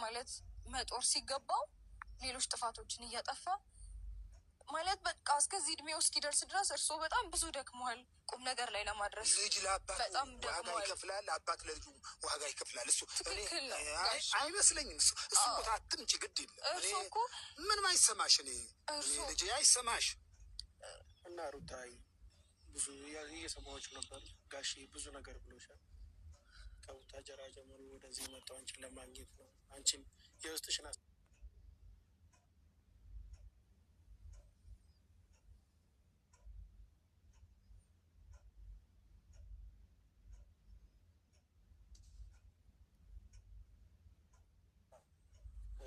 ማለት መጦር ሲገባው ሌሎች ጥፋቶችን እያጠፋ ማለት በቃ እስከዚህ እድሜው እስኪደርስ ድረስ እርስዎ በጣም ብዙ ደክመዋል። ቁም ነገር ላይ ለማድረስ ልጅ ለአባቱ በጣም ዋጋ ደክመዋል። ይከፍላል፣ አባት ለልጁ ዋጋ ይከፍላል። እሱ እኔ ትክክል ነው አይ ጋሽ። አይመስለኝም። እሱ አዎ። ቦታ አትምጪ፣ ግድ የለም። እኔ እርስዎ እኮ ምንም አይሰማሽ። እኔ እርስዎ ልጄ አይሰማሽ። እና ሩታ ብዙ እየሰማኋችሁ ነበር። ጋሼ ብዙ ነገር ብሎሻል። ከቡታጀራ ጀምሮ ወደዚህ መጣው አንቺን ለማግኘት ነው። አንቺን የውስጥሽን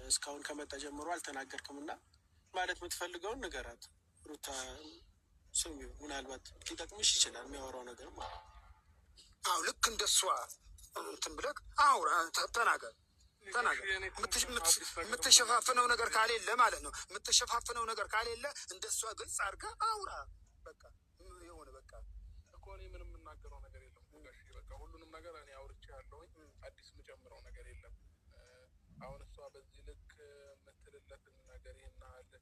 እስካሁን ከመጣ ጀምሮ አልተናገርክም እና ማለት የምትፈልገውን ንገራት ሩታ። ስሚው፣ ምናልባት ሊጠቅምሽ ይችላል የሚያወራው ነገር ማለት ነው። አዎ ልክ እንደሷ እንትን ብለህ አውራ፣ ተናገር ተናገር። የምትሸፋፍነው ነገር ካሌለ ማለት ነው። የምትሸፋፍነው ነገር ካሌለ እንደሷ ግልጽ አድርገህ አውራ። በቃ የሆነ በቃ እኮ እኔ ምንም የምናገረው ነገር የለም ጋሼ። በቃ ሁሉንም ነገር እኔ አውርቼ ያለሁኝ፣ አዲስ የምጨምረው ነገር የለም። አሁን እሷ በዚህ ልክ የምትልለትን ነገር ይሄን ያህል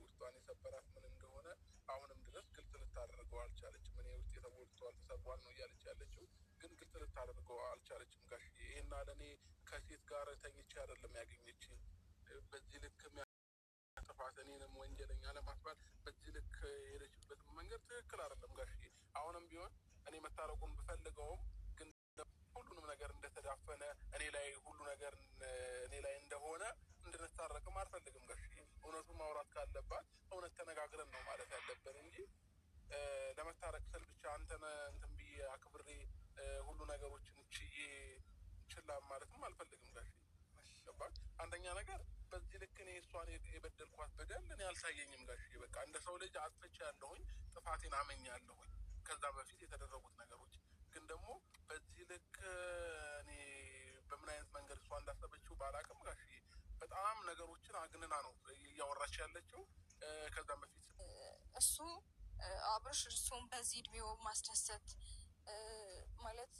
ውስጧን የሰበራት ምን እንደሆነ አሁንም ድረስ ግልጽ ልታደርገው አልቻለችም። እኔ ውስጤ ተጎድቷል፣ ተሰብሯል ነው እያለች ያለችው፣ ግን ግልጽ ልታደርገው አልቻለችም ጋሼ። ይሄን ያህል እኔ ከሴት ጋር ተኝቼ አይደለም ያገኘችኝ። በዚህ ልክ ጥፋት እኔንም ወንጀለኛ ለማስባል በዚህ ልክ የሄደችበት መንገድ ትክክል አይደለም ጋሼ። አሁንም ቢሆን እኔ መታረቁን ብፈልገውም ግን ሁሉንም ነገር እንደተዳፈነ እኔ ላይ ሁሉ ነገር እኔ ላይ እንደሆነ እንድንታረቅም አልፈልግም ጋሼ። እውነቱን ማውራት ካለባት እውነት ተነጋግረን ነው ማለት ያለብን እንጂ ለመታረቅ ስል ብቻ አንተን እንትን ብዬ አክብሬ ሁሉ ነገሮችን ችዬ ችላ ማለትም አልፈልግም ጋሼ። ገባህ? አንደኛ ነገር በዚህ ልክ እኔ እሷን የበደልኳት በደል እኔ አልታየኝም ጋሼ። በቃ እንደ ሰው ልጅ አጥፍቼ ያለሁኝ ጥፋቴን አመኛለሁኝ። ከዛ በፊት የተደረጉት ነገሮች ግን ደግሞ በዚህ ልክ እኔ በምን አይነት መንገድ እሷ እንዳሰበችው ባላቅም ጋሼ በጣም ነገሮችን አግንና ነው እያወራች ያለችው። ከዛም በፊት እሱ አብርሽ እርሱን በዚህ እድሜው ማስደሰት ማለት